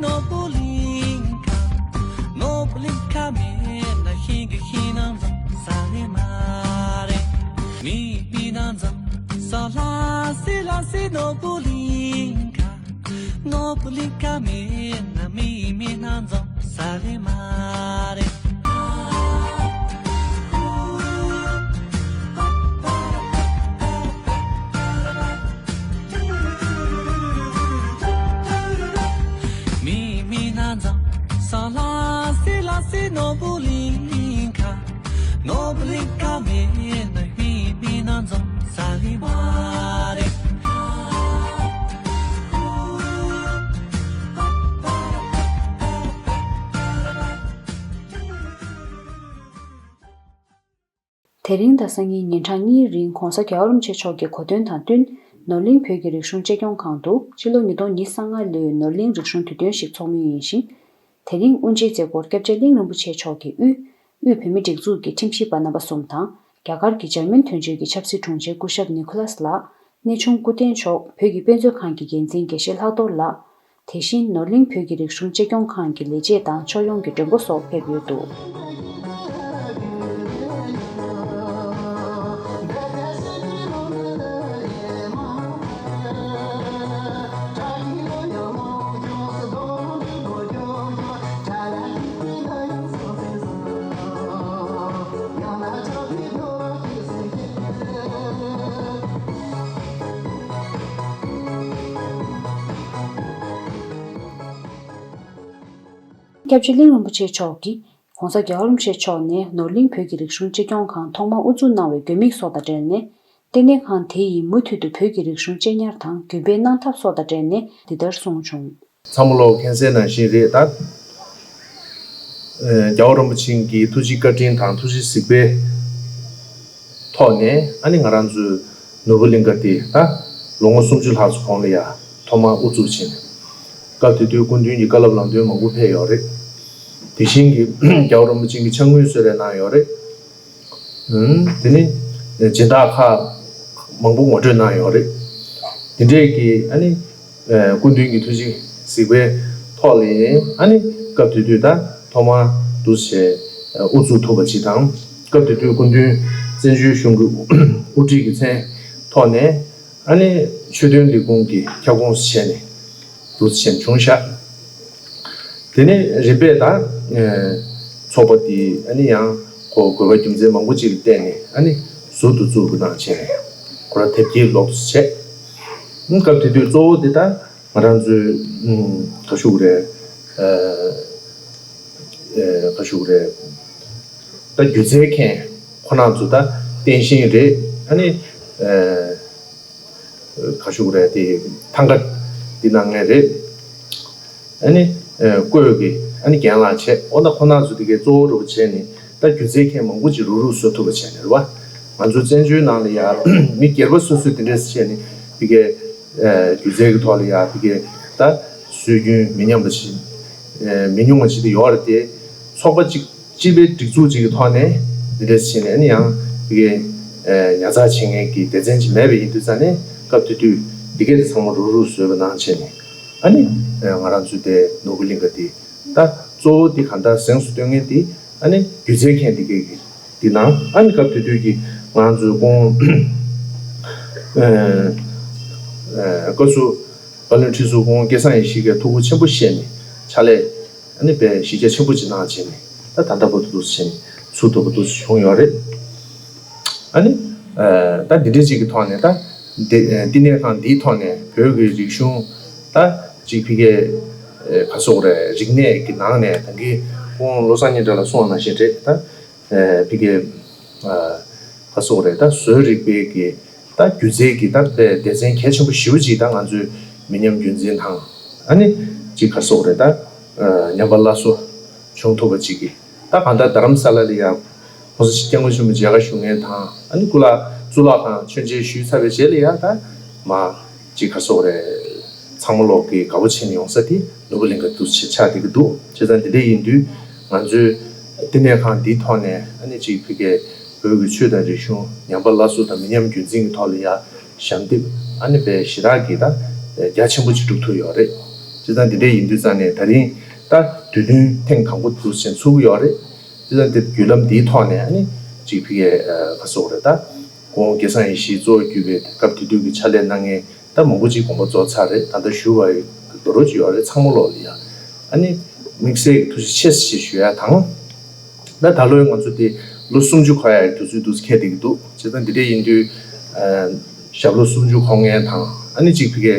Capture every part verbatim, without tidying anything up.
ནོར་བུ་གླིང་ག་ནོར་བུ་གླིང་ག་མེད་ན་ཤིང་གི་ཤིང་ནང་འཛོམས་ས་ལེ་མ་རེད། མི་མི་ནང་འཛོམས་ས་ལ་སི་ལ་སི་ནོར་བུ་གླིང་ག་ནོར་བུ་གླིང་ག་མེད་ན་མི་མི་ནང་འཛོམས་ས་ལེ་མ་རེད། མི་མི་ན་འཛོམས་ས་ལ་སི་ལ་སི་ནོར་བུ་གླིང་ག་ནོར་བུ་གླིང་ག་མེད་ན་མི་མི་ན་འཛོམས་ས་ལི་མ་རེད། དེ་རིང་དང་སང་ཉིན་ཉིན་གྲངས་གཉིས་རིང་༸གོང་ས་༸རྒྱལ་བ་རིན་པོ་ཆེ་མཆོག་གི་གོ་སྟོན་དང་བསྟུན། ནོར་གླིང་བོད་ཀྱི་རིག་གཞུང་གཅེས་སྐྱོང་ཁང་དུ་ཕྱི་ལོ་ཉིས་སྟོང་ཉི་ཤུ་རྩ་ལྔ་ལོའི་ནོར་གླིང་རིག་གཞུང་དུས་སྟོན་ཞིག་ཚོགས་མུས་ཡིན་ཞིང་། དེ་རིང་དབུ་འབྱེད་མཛད་སྒོར་སྐྱབས་རྗེ་གླིང་རིན་པོ་ཆེ་མཆོག་གིས་དབུས་དབུས་བོད་མིའི་སྒྲིག་འཛུགས་ཀྱི་ཁྲིམས་ཞིབ་པ་རྣམ་པ་གསུམ་དང་རྒྱ་གར་གྱི་འཇར་མན་དོན་གཅོད་ཀྱི་ཆབ་སྲིད་དྲུང་ཆེ་སྐུ་ཞབས་ནི་ཁོ་ལཱས་ལགས། གནས་ཆུང་སྐུ་བསྟན་མཆོག་བོད་ཀྱི་དཔེ་མཛོད་ཁང་གི་འགན་འཛིན་དགེ་བཤེས་ལྷག་རྡོར་ལགས། དེ་བཞིན་ནོར་གླིང་བོད་ཀྱི་རིག་གཞུང་གཅེས་སྐྱོང་ཁང་གི་ལས་བྱེད་དང་ཕྱོགས་ཡོངས་ཀྱི་མགྲོན་པོ་སོགས་ཕེབས་ཡོད་འདུག་སྐྱབས་རྗེ་གླིང་རིན་པོ་ཆེ་མཆོག་གིས་༸གོང་ས་༸རྒྱལ་བ་རིན་པོ་ཆེ་མཆོག་ནས་ནོར་གླིང་བོད་ཀྱི་རིག་གཞུང་གཅེས་སྐྱོང་ཁང་ཐོག་མར་དབུ་འཛུགས་གནང་བའི་དགོས་དམིགས་སོགས་དང་འབྲེལ་ནས། ལྟེ་གནས་ཁང་དེ་ཡིས་མུ་མཐུད་དུ་བོད་ཀྱི་རིག་གཞུང་གཅེས་ཉར་དང་རྒྱུན་སྤེལ་གནང་ཐབས་སོགས་དང་འབྲེལ་ནས་འདི་ལྟར་གསུངས་བྱུང་། ཚང་མ་ལོ་མཁྱེན་གསལ་ནང་བཞིན་རེད་ད། ཨེ། རྒྱལ་བ་རིན་པོ་ཆེ་གི་ཐུགས་རྗེ་བཀའ་དྲིན་དང་ཐུགས་རྗེ་གཟིགས་པའི་ཐོག་ནས་ཨ་ནི་ང་རང་ཚོའི་ནོར་བུ་གླིང་ག་དེ་ད་ལོ་ངོ་སུམ་ཅུ་ལྷག་ཙམ་གོང་ལ་ཡ་ཐོག་མར་དབུ་བཙུགས་ཕྱིན། སྐབས་དེ་དུས་སྐུ་མདུན་གྱི་བཀའ་སློབ་ལམ་སྟོན་མང་པོ་ཕེབས་ཡོད་རེད། དེ་བཞིན་གྱི་རྒྱལ་བ་རིན་པོ་ཆེ་གི་ཕྱག་དངུལ་གསོལ་རས་གནང་ཡོད་རེད། ཨུམ། དེ་ནི་སྦྱིན་བདག་ཁག་མང་པོ་ངོ་སྤྲོད་གནང་ཡོད་རེད། དེ་འདྲས་ཀྱི་ཨ་ནི་ཨ། སྐུ་མདུན་གྱི་ཐུགས་རྗེ་གཟིགས་པའི་ཐོག་ལ་ཨ་ནི་སྐབས་དེ་དུས་ད་ཐོག་མར་འདུག་སེ་དབུ་བཙུགས་ཐུབ་པ་ཅིག་དང་། སྐབས་དེ་དུས་སྐུ་མདུན་བཙན་བྱོལ་གཞུང་གི་དབུ་ཁྲིད་ཀྱི་མཚན་ཐོག་ནས་ཨ་ནི་ཆོས་དོན་ལས་ཁུངས་ཀྱི་ཁྱབ་ཁོངས་སུ་བྱས་ནས། འདུག་སེ་བྱུང་ཤག་དེ་ནས་རིམ་པས་ད་ཨེ། ཚོགས་པ་དེ་ཨ་ནི་ཡང་ཁོ་དགོས་པ་རྒྱུ་མཚན་མང་པོ་ཅིག་ལ་བརྟེན་ནས་ཨ་ནི་ཟུར་དུ་བཙུགས་པའི་ནང་བྱས་ནས་ཁོ་རང་དེབ་སྐྱེལ་ལོག་ཏུ་བྱས། ཨ། སྐབས་དེ་དུས་གཙོ་བོ་དེ་ད་ང་རང་ཚོའི་ཨུམ། ག་ཞུ་དགོས་རེད། ཨ། ཨེ། ག་ཞུ་དགོས་རེད། ད་སྒྱུ་རྩལ་མཁན་ཁོ་རང་ཚོ་ད་རྟེན་བཞེངས་རེད། ཨ་ནི་ཨེ། ག་ཞུ་དགོས་རེད་དེ། ཐང་ག་འདི་གནང་མཁན་རེད། ཨ་ནི་ཨེ། བརྐོས་ཀྱི་ཨ་ནི་རྒན་ལགས་བྱས། འོ་ན་ཁོ་རང་ཚོ་དེ་གའི་གཙོ་བོ་འདྲ་པོ་བྱས་ནས་ད་སྒྱུ་རྩལ་མཁན་མང་པོ་ཅིག་རུག་རུག་བཟོ་ཐུབ་པ་བྱས་ནས་རེད་བ། ང་ཚོ་བཙན་བྱོལ་ནང་ལ་ཡ་མི་སྒེར་པ་སོ་སོས་དེ་འདྲས་བྱས་ནས་དེ་གའི་ཨེ། སྒྱུ་རྩལ་གྱི་ཐོག་ལ་ཡ་དེ་གའི་ད་སྲོལ་རྒྱུན་མི་ཉམས་པ་ཞིག་ཨེ། མི་ཉུང་བ་ཞིག་དེ་ཡོད་རེད་དེ། ཚོགས་པ་གཅིག་སྤྱི་པའི་སྒྲིག་འཛུགས་གཅིག་གི་ཐོག་ནས་འདི་འདྲས་བྱས་ནས་ཨ་ནི་ཡང་དེ་གའི་ཨེ། ཉར་ཚགས་བྱེད་མཁན་གྱི་སྡེ་ཚན་ཅིག་མེད་པ་ཡིན་དུས་ཙང་ནས་སྐབས་དེ་དུས་འདི་གའི་དེ་ཚང་མ་རུག་རུག་བཟོས་པ་ནང་བྱས་ནས་ཨ་ནི་ཨེ། ང་རང་ཚོའི་དེ་ནོར་བུ་གླིང་ག་དེ་ད་གཙོ་བོ་དེ་གང་ལྟར་གཟེངས་སུ་སྟོན་མཁན་དེ་ཨ་ནི་སྒྱུ་རྩལ་མཁན་དེ་གའི་གི་དེ་ནང་ཨ་ནི་སྐབས་དེ་དུས་ཀྱི་ང་ཚོའི་ཁོང་ཨེ། ཨེ། བཀའ་ཟུར་བཀའ་བློན་ཁྲི་ཟུར་ཁོང་སྐལ་བཟང་ཡེ་ཤེས་ཀྱིས་ཐུགས་ཁུར་ཆེན་པོ་བཞེས་ནས་ཕྱག་ལས་ཨ་ནི་དཔེ་གཞི་རྒྱ་ཆེན་པོ་ཅིག་གནང་བྱས་ནས་ད་ད་ལྟ་བར་དུ་འདུག་སེ་བྱས་ནས་ཚུགས་ཐུབ་པ་འདུག་སེ་བྱུང་ཡོད་རེད། ཨ་ནི་ཨ། ད་འདི་འདྲའི་ཅིག་གི་ཐོག་ནས་ད་འདི་ཨ། བསྟི་གནས་ཁང་འདིའི་ཐོག་ནས་བོད་ཀྱི་རིག་གཞུང་ད་ཅིག་ཕ་གིའི་ཨ། ག་རེ་ཟེར་དགོས་རེད། རིག་གནས་ཀྱི་ནང་ནས་ད་གིན་ཁོང་བློ་བཟང་སྙན་གྲགས་ལགས་གསུངས་པ་ནང་བཞིན་རེད་ད། ཨ། ཕ་གིའི་ཨ། ག་རེ་ཟེར་དགོས་རེད། ད་བཟོ་རིག་པའི་གི་ད་སྒྱུ་རྩལ་གྱི་ད་དཔེ་སྡེ་ཚན་གལ་ཆེན་པོ་ཞེ་པོ་ཅིག་ད་ང་ཚོའི་མི་ཉམས་རྒྱུན་འཛིན་དང་ཨ་ནི་ཅིག་ག་རེ་ཟེར་དགོས་རེད། ད་ཨ། ཉམས་པ་སླར་གསོ་བྱུང་ཐུབ་པ་ཅིག་གི་ད་གང་ལྟར་རྡ་རམ་ས་ལ་ལ་ཡ་༸གོང་ས་༸སྐྱབས་མགོན་ཆེན་པོ་མཇལ་ཁ་ཞུ་མཁན་དང་ཨ་ནི་སྐུ་ལ་གཙུག་ལག་ཁང་མཆོད་མཇལ་ཞུས་ཚར་བའི་རྗེས་ལ་ཡ་ད་མ། ཅིག་ག་རེ་ཟེར་དགོས་རེད། ཚང་མ་ལོག་གི་དགའ་པོ་བྱེད་ནས་ཡོང་ས་དེ་ནོར་བུ་གླིང་ག་འདུག་སེ་ཆགས་བསྡད་ཀྱི་འདུག་བྱས་ཙང་འདི་འདྲ་ཡིན་དུས་ང་ཚོའི་བསྟི་གནས་ཁང་འདིའི་ཐོག་ནས་ཨ་ནི་ཅིག་ཕ་གིའི་བོད་ཀྱི་ཆོས་དང་རིག་གཞུང་ཉམས་པ་སླར་གསོ་དང་མི་ཉམས་རྒྱུན་འཛིན་གྱི་ཐོག་ལ་ཡ་ཞབས་འདེགས་ཨ་ནི་དཔེ་ཞེ་དྲག་གི་ད་རྒྱ་ཆེན་པོ་ཅིག་སྒྲུབ་ཐུབ་ཡོད་རེད། བྱས་ཙང་འདི་འདྲ་ཡིན་དུས་ཙང་ནས་ད་རིང་ད་དུས་སྟོན་ཐེངས་དང་པོ་འདུག་ཟེར་ཚུགས་ཀྱི་ཡོད་རེད། བྱས་ཙང་འདི་བརྒྱུད་ལམ་འདིའི་ཐོག་ནས་ཨ་ནི་གཅིག་ཕ་གིའི་ཨ་ག་ཟེར་དགོས་རེད། ད་སྐུ་ངོ་སྐལ་བཟང་ཡེ་ཤེས་གཙོ་བོ་གྱུར་པའི་སྐབས་དེ་དུས་ཀྱི་ཕྱག་ལས་གནང་མཁན་ད་མང་པོ་ཅིག་དགོངས་པ་རྫོགས་ཚར་རེད། ད་ལྟ་བཞུགས་པ་ཡོད་རེད། ཚང་མ་ལོག་ལ་ཡ་ཨ་ནི་དམིགས་བསལ་གྱི་ཐུགས་རྗེ་ཆེ་ཞེས་ཞུ་ཡ་དང་། ད་ད་ལོའི་ང་ཚོ་དེ་ལོ་སུམ་ཅུ་འཁོར་ཡ་དུས་ཚོད་འདུག་འཁེལ་བསྡད་ཀྱི་འདུག་བྱས་ཙང་འདི་འདྲ་ཡིན་དུས་ཨ་ཞབས་ལོ་སུམ་ཅུ་འཁོར་མཁན་དང་ཨ་ནི་གཅིག་ཕ་གིའི་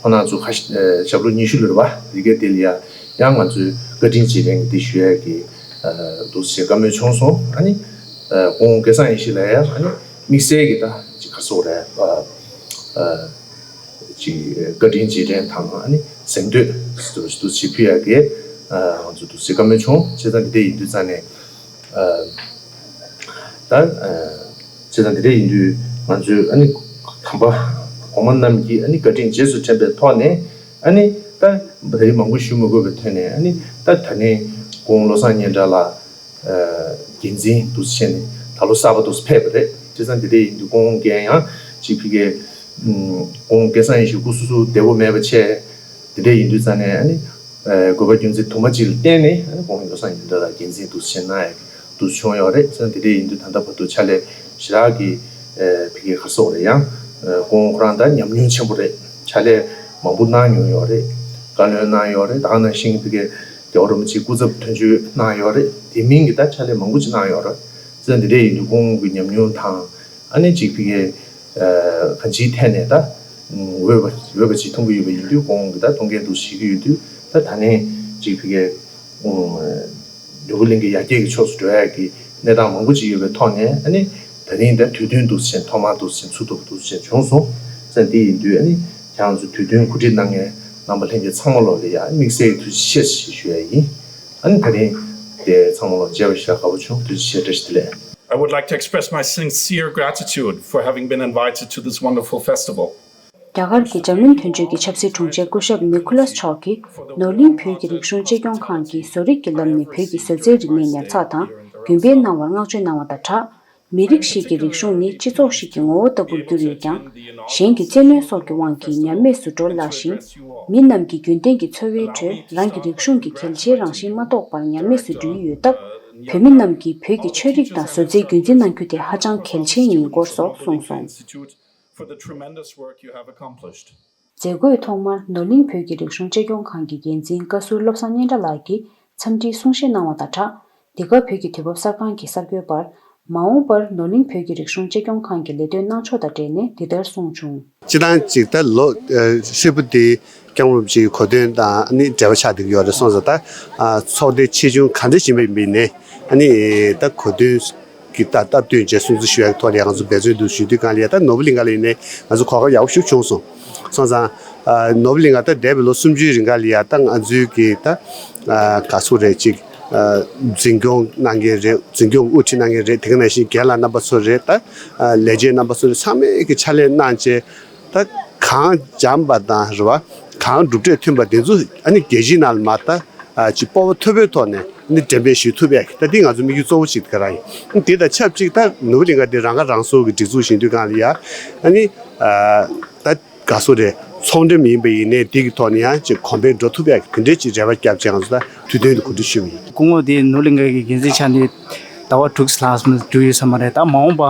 ཁོང་རྣམ་ཚོ་ཁ་ཤས་ཨ་ཞབས་ལོ་ཉི་ཤུ་ལོན་པ་འདི་གའི་དེ་ལ་ཡ་ཡང་ང་ཚོས་བཀའ་དྲིན་རྗེས་དྲན་གྱི་འདི་ཞུ་ཡ་གི་ཨ་འདུག་ཟེར་བཀའ་མོལ་བྱུང་སོང་། ཨ་ནི་ཨ་སྐུ་ངོ་སྐལ་བཟང་ཡེ་ཤེས་ལགས་ཡ་ཨ་ནི་དམིགས་བསལ་གྱི་ད་ཅིག་ག་རེ་ཟེར་དགོས་རེད། ཨ་ཨ་ཅིག་བཀའ་དྲིན་རྗེས་དྲན་དང་ཨ་ནི་གཟེངས་བསྟོད་འདུག་འདུག་བྱེད་ཕུལ་ཡ་གི་ཨ་ང་ཚོ་འདུག་ཟེར་བཀའ་མོལ་བྱུང་། བྱས་ཙང་འདི་འདྲ་ཡིན་དུས་ཙང་ནས། ཨ་ད་ཨ་བྱས་ཙང་འདི་འདྲ་ཡིན་དུས་ང་ཚོས་ཨ་ནི་དམ་པ་གོང་མ་རྣམས་ཀྱི་ཨ་ནི་བཀའ་དྲིན་རྗེས་སུ་དྲན་པའི་ཐོག་ནས་ཨ་ནི་ད་ད་རེས་མང་པོ་ཞུ་མི་དགོས་པའི་ཐོག་ནས་ཨ་ནི་ད་ད་ནི་སྐུ་ངོ་བློ་བཟང་སྙན་གྲགས་ལགས་ཨ་འགན་འཛིན་འདུག་བྱས་ནས་ད་ལོ་གསར་པ་འདུག་ཕེབས་པ་རེད། བྱས་ཙང་འདི་འདྲ་ཡིན་དུས་སྐུ་ངོ་མཁྱེན་ཡང་ཅིག་ཕ་གིའི་ཨ་སྐུ་ངོ་སྐལ་བཟང་ཡེ་ཤེས་སྐུ་སོ་སོ་བདེ་པོ་མེད་པ་བྱས། དེ་འདྲ་ཡིན་དུས་ཙང་ནས་ཨ་ནི་ཨ་དགོས་པ་རྒྱུ་མཚན་དུ་མ་གཅིག་ལ་བརྟེན་ནས་ཨ་ནི་སྐུ་ངོ་བློ་བཟང་སྙན་གྲགས་ལགས་འགན་འཛིན་འདུག་བྱས་གནང་ཡག་འདུག་བྱུང་ཡོད་རེད། བྱས་ཙང་དེ་འདྲ་ཡིན་དུས་ད་ལྟ་བར་དུ་ཕྱག་ལས་ཞེ་དྲག་གི་ཨ་ཕ་གིའི་ག་རེ་ཟེར་དགོས་རེད། ཡང་ཨ་སྐུ་ངོ་ཁོ་རང་ད་ཉམས་མྱོང་ཆེན་པོ་རེད། ཕྱག་ལས་མང་པོ་གནང་མྱོང་ཡོད་རེད། བཀའ་བློན་གནང་ཡོད་རེད། ད་ག་ནང་བཞིན་ཕ་གིའི་རྒྱལ་བ་རིན་པོ་ཆེའི་སྐུ་ཚབ་དོན་གཅོད་གནང་ཡོད་རེད། དེ་མིན་གྱི་ད་ཕྱག་ལས་མང་པོ་ཅིག་གནང་ཡོད་རེད། བྱས་ཙང་དེ་འདྲ་ཡིན་དུས་སྐུ་ངོ་གི་ཉམས་མྱོང་དང་ཨ་ནི་ཅིག་ཕ་གིའི་ཨ་གང་ཅིའི་ཐད་ནས་ད་འོས་པ་འོས་པ་ཅིག་མཐོང་གི་ཡོད་པ་ཡིན་དུས་ཁོང་གིས་ད་གཏོང་མཁན་འདུག་བྱེད་ཀྱི་ཡོད་དུས་ད་ད་ནས་ཅིག་ཕ་གིའི་ཨ་ནོར་བུ་གླིང་གི་ཡར་རྒྱས་ཀྱི་ཕྱོགས་སུ་འགྲོ་ཡག་གི་གནས་སྟངས་མང་པོ་ཅིག་ཡོད་པའི་ཐོག་ནས་ཨ་ནི་ད་རིང་ད་དུས་སྟོན་འདུག་ཟེར་ཐོག་མར་འདུག་ཟེར་ཚུགས་ཐུབ་པ་འདུག་ཟེར་བྱུང་སོང་། ཙང་འདི་ཡིན་དུས་ཨ་ནི་ཁྱེད་རང་ཚོ་དུས་སྟོན་གོ་སྒྲིག་གནང་མཁན་རྣམ་པ་ལྷན་རྒྱས་ཚང་མ་ལོག་ལ་ཡ་དམིགས་བསལ་གྱི་ཐུགས་རྗེ་ཆེ་ཞེས་ཞུ་ཡ་ཡིན། ཨ་ནི་ད་རིང་དེ་ཚང་མ་ལོག་མཇལ་བ་ཞེ་དྲག་དགའ་པོ་བྱུང་། ཐུགས་རྗེ་ཆེ། བཀྲ་ཤིས་བདེ་ལེགས། I would like to express my sincere gratitude for having been invited to this wonderful festival. རྒྱ་གར་གྱི་འཛམ་གླིང་དོན་གཅོད་ཀྱི་ཆབ་སྲིད་དྲུང་ཆེ་སྐུ་ཞབས་ནི་ཁུ་ལཱས་མཆོག་གིས་ནོར་གླིང་བོད་ཀྱི་རིག་གཞུང་གཅེས་སྐྱོང་ཁང་གིས་བཟོ་རིག་གི་ལམ་ནས་བོད་ཀྱི་བཟོ་རྩལ་རིག་གནས་ཉར་ཚགས་དང་རྒྱུན་སྤེལ་གནང་བར་བསྔགས་བརྗོད་གནང་བ་དང་སྦྲགས། མི་རིགས་ཤིག་གི་རིག་གཞུང་ནི་སྤྱི་ཚོགས་ཤིག་གི་ངོ་བོ་ལྟ་བུར་གྱུར་ཡོད་ཀྱང་། གཞན་གྱི་བཙན་གནོན་སོགས་ཀྱི་དབང་གིས་ཉམས་དམས་སུ་འགྲོ་སླ་ཞིང་། མི་རྣམས་ཀྱིས་རྒྱུན་གཏན་གྱི་འཚོ་བའི་ཁྲོད་རང་གི་རིག་གཞུང་གི་གལ་ཆེའི་རང་བཞིན་མ་རྟོགས་པར་ཉམས་དམས་སུ་འགྲོ་ཡི་ཡོད་སྟབས། བོད་མི་རྣམས་ཀྱིས་བོད་ཀྱི་ཆོས་རིག་དང་བཟོ་རྩལ་རྒྱུན་འཛིན་གནང་རྒྱུ་དེ་ཧ་ཅང་གལ་ཆེན་ཡིན་སྐོར་སོགས་གསུངས་སོང་། For the tremendous work you have accomplished. མཛད་སྒོའི་ཐོག་མར་ནོར་གླིང་བོད་ཀྱི་རིག་གཞུང་གཅེས་སྐྱོང་ཁང་གི་འགན་འཛིན་བཀའ་ཟུར་བློ་བཟང་སྙན་གྲགས་ལགས་ཀྱིས་འཚམས་འདྲིའི་གསུང་བཤད་གནང་བ་དང་སྦྲགས། འདི་ག་བོད་ཀྱི་དུས་བབ་གསར་ཁང་གི་གསར་འགོད་པར་མ་འོངས་པར་ནོར་གླིང་བོད་ཀྱི་རིག་གཞུང་གཅེས་སྐྱོང་ཁང་གི་ལས་དོན་གནང་ཕྱོགས་དང་འབྲེལ་ནས་འདི་ལྟར་གསུངས་བྱུང་། སྤྱིར་བཏང་གཅིག་ད་ལོ་ཧྲིལ་པོ་འདི་སྐྱབས་མགོན་རིན་པོ་ཆེའི་གོ་སྟོན་དང་ནི་འབྲེལ་བ་ཆགས་བསྡད་ཀྱི་ཡོད་རེད། སོང་ཙང་ད་ཚོགས་སྡེ་ཆེ་ཆུང་ག་འདྲ་ཞིག་ཡིན་པ་ཡིན་ནའི་ཨ་ནི་ད་གོ་སྟོན་གྱི་ད་སྟབས་བསྟུན་བྱས་སྲུང་བརྩི་ཞུ་ཡག་ཐོག་ལ་ཡང་ང་ཚོ་འབད་བརྩོན་འདུག་ཞུ་དུས་གང་ལ་ཡ་ད་ནོར་བུ་གླིང་ག་ལ་ཡིན་ནའི་ང་ཚོ་གོ་སྐབས་ཡག་པོ་ཞིག་བྱུང་སོང་། སོང་ཙང་ནོར་བུ་གླིང་ག་ད་འདས་པའི་ལོ་སུམ་ཅུའི་རིང་ག་ལ་ཡ་ད་ང་ཚོའི་གི་ད་ག་ཚོད་རེད་ཅིག་འཛིན་སྐྱོང་གནང་མཁན་རེད། འཛིན་སྐྱོང་དབུ་ཁྲིད་གནང་མཁན་རེད། དེ་ག་ནང་བཞིན་རྒན་ལགས་རྣམ་པ་ཚོ་རེད། ད་ལས་བྱེད་རྣམ་པ་ཚོ་རེད། ཚང་མས་ཀྱི་ཕྱག་ལས་གནང་བྱས་ད་གང་འཇམ་པ་དང་རེད་བ། གང་གྲུབ་འབྲས་ཐོན་པ་དེ་ཚོ་ཨ་ནི་རྒྱལ་སྤྱིའི་ནང་ལ་མ་ད་ཅིག་སྤོབས་པ་མཐོ་པོའི་ཐོག་ནས་ཨ་ནི་འགྲེམས་སྤེལ་ཞུ་ཐུབ་ཡག་གི་ད་འདི་ང་ཚོ་དམིགས་ཡུལ་གཙོ་བོ་ཞིག་དེ་ག་རང་ཡིན། དེ་དང་ཆབས་ཅིག་ད་ནོར་བུ་གླིང་ག་འདི་རང་ཁ་རང་གསོ་གི་སྒྲིག་འཛུགས་ཞིག་ཡིན་དུས་གང་ལ་ཡ་ཨ་ནི་ད། དགའ་བསུ་རེད། ཚོང་འགྲེམས་ཡིན་པ་ཡིན་ནའི་འདི་གི་ཐོག་ནས་ཡང་ཅིག་གོང་འཕེལ་འགྲོ་ཐུབ་ཡག་གི་དེ་འདྲའི་ཅིག་རེ་བ་བརྒྱབ་བྱས་ང་ཚོ་ད་དུས་སྟོན་དུ་གོ་སྒྲིག་ཞུས་པ་ཡིན། སྐུ་ངོ་དེ་ནོར་གླིང་ག་གི་འགན་འཛིན་ཆགས་ནས་ཟླ་བ་དྲུག་ལྷག་ཙམ་འགྲོ་ཡོད་ས་མ་རེད། ད་མ་འོངས་པ་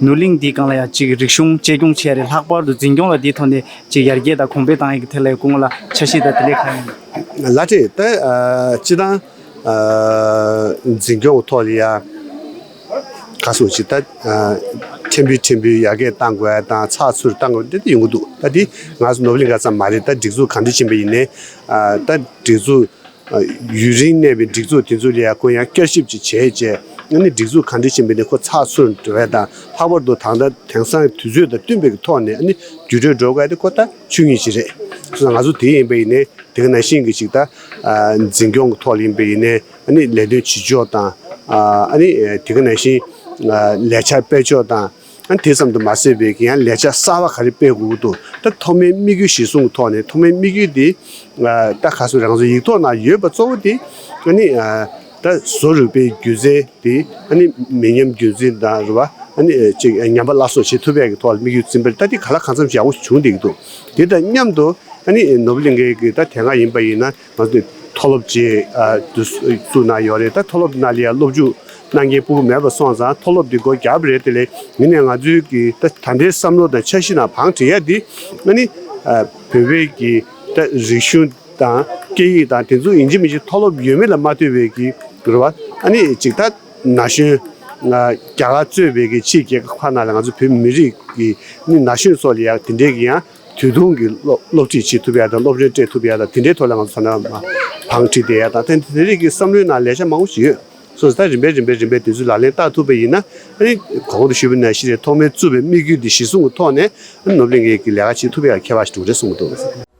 ནོར་གླིང་འདིའི་སྒང་ལ་ཡང་ཅིག་རིག་གཞུང་གཅེས་སྐྱོང་བྱས་རེད། ལྷག་པར་དུ་འཛིན་སྐྱོང་ལ་འདིའི་ཐོག་ནས་ཅིག་ཡར་རྒྱས་དང་གོང་འཕེལ་བཏང་ཡག་གི་ཐད་ལ་སྐུ་ངོ་ལ་འཆར་གཞི་དང་དེ་འདྲས་གང་ཡིན། ལགས་རེད། ད་སྤྱི་བཏང་འཛིན་སྐྱོང་ཐོག་ལ་ཡ། ག་སོགས་ཅིག་ད་ཕྲན་བུ་ཕྲན་བུ་ཡར་རྒྱས་གཏང་དགོས་ཡ་དང་ཚགས་ཚུད་གཏང་དགོས་འདི་ད་ཡོང་གི་འདུག་ད་འདི་ང་ཚོ་ནོར་བུ་གླིང་ག་ཙམ་མ་རེད། ད་སྒྲིག་འཛུགས་གང་འདྲ་ཕྱིན་པ་ཡིན་ནའི་ད་སྒྲིག་འཛུགས་ཡུན་རིང་གནས་པའི་སྒྲིག་འཛུགས་དེ་ཚོ་ལ་ཡ་ཁོ་ཡང་བསྐྱར་ཞིབ་ཅིག་བྱས་བྱས་ཨ་ནི་སྒྲིག་འཛུགས་གང་འདྲ་ཕྱིན་པ་ཡིན་ནའི་ཁོ་ཚགས་ཚུད་འགྲོ་ཡ་དང་ལྷག་པར་དུ་ད་ལྟ་དེང་སང་དུས་ཚོད་དང་བསྟུན་པའི་ཐོག་ནས་ཨ་ནི་བརྒྱུད་སྤྲོད་འགྲོ་དགོས་ཡ་དེ་ཁོ་ད་ཆོས་ཉིད་ཅིག་རེད། སོང་ཙང་ང་ཚོ་དེ་ཡིན་པ་ཡིན་ནའི་དེ་ག་ནང་བཞིན་གྱི་ཅིག་ད་འཛིན་སྐྱོང་གི་ཐོག་ལ་ཡིན་པ་ཡིན་ནའི། ཨ་ནི་ལས་དོན་བྱེད་ཕྱོགས་དང་། ཨ་ནི་དེ་ག་ནང་བཞིན་ལས་འཆར་སྤེལ་ཕྱོགས་དང་། ཨ་ནི་དེ་ཙམ་དུ་མ་ཟད་པའི་ཡང་ལས་འཆར་གསར་པ་ག་རེ་སྤེལ་དགོས་ཀྱི་འདུག་ད་ཐོག་མའི་དམིགས་ཡུལ་གཞིར་བཟུང་གི་ཐོག་ནས་ཐོག་མའི་དམིགས་ཡུལ་དེ་ད་ག་ཚོད་རང་ཚོ་ཡིག་ཐོག་ནང་ཡོད་པ་གཙོ་བོ་དེ་ཨ་ནི་ད་བཟོ་རིག་པའི་སྒྱུ་རྩལ་དེ་ཨ་ནི་མི་ཉམས་རྒྱུན་འཛིན་དང་རེད་བ། ཨ་ནི་ཅིག་ཉམས་པ་སླར་གསོ་བྱེད་ཐུབ་ཡག་གི་ཐོག་ལ་དམིགས་ཡུལ་འཛིན་པ་རེད། ད་དེ་ག་ལ་གང་འཚམ་ཞིག་ཡག་པོ་བྱུང་བསྡད་ཀྱི་འདུག་དེ་དང་མཉམ་དུ། ཨ་ནི་ནོར་བུ་གླིང་གའི་གི་ད་དེ་སྔ་ཡིན་པ་ཡིན་ན་ང་ཚོ་མཐོ་སློབ་ཅིག་ཨ་དུ་བཙུགས་གནང་ཡོད་རེད། ད་མཐོ་སློབ་ནང་ལ་ཡང་སློབ་འཇུག་གནང་མཁན་ཕྲུ་གུ་མེད་པ་སོང་ཙང་མཐོ་སློབ་འདི་སྒོ་རྒྱག་པ་རེད། དེ་ལས་ཡིན་ནའི་ང་ཚོའི་གི་ད་ད་ལྟའི་བསམ་བློ་དང་འཆར་གཞི་ནང་བང་བསྒྲིགས་ཡ་འདི་ཨ་ནི་ཨ་བོད་པའི་གི་ད་རིག་གཞུང་དང་སྐད་ཡིག་དང་དེ་ཚོ་ཡིན་གཅིག་མིན་གཅིག་མཐོ་སློབ་ཡོད་མེད་ལ་མ་ལྟོས་པའི་གི་རེད་བ། ཨ་ནི་ཅིག་ད་ན་གཞོན་ང་རྒྱ་གར་གཙོས་པའི་གི་ཕྱིའི་རྒྱལ་ཁབ་ཁག་ནང་ལ་ང་ཚོ་བོད་མི་རིགས་ཀྱི་ནི་ན་གཞོན་ཚོ་ལ་ཡང་དེ་འདྲའི་གི་ཡང་དུས་ཐུང་གི་སློབ་སློབ་ཁྲིད་བྱེད་ཐུབ་ཡ་དང་སློབ་སྦྱོང་སྤྲད་ཐུབ་ཡ་དང་དེ་འདྲའི་ཐོག་ལ་ང་ཚོ་ཐ་ན་མ་བང་བསྒྲིགས་བསྡད་ཡ་དང་དེ་དེ་རིགས་ཀྱི་བསམ་བློའི་ནང་ལས་འཆར་མང་པོ་ཞིག་ཡོད། སོ་སོ་ད་རིམ་པས་རིམ་པས་རིམ་པས་དེ་ཚོ་ལག་ལེན་བསྟར་ཐུབ་པ་ཡིན་ན་ཨ་ནི་གོང་དུ་ཞུས་པ་ནང་བཞིན་རེད། ཐོག་མའི་བཙུགས་པའི་དམིགས་ཡུལ་འདི་གཞི་བཟུང་གི་ཐོག་ནས་ཨ་ནི་ནོར་བུ་གླིང་གའི་གི་ལས་ཀ་བྱེད་ཐུབ་ཡ་ཁྱད་པར་ཞིག་འདུག་རེད་གསུངས་གི་འདུག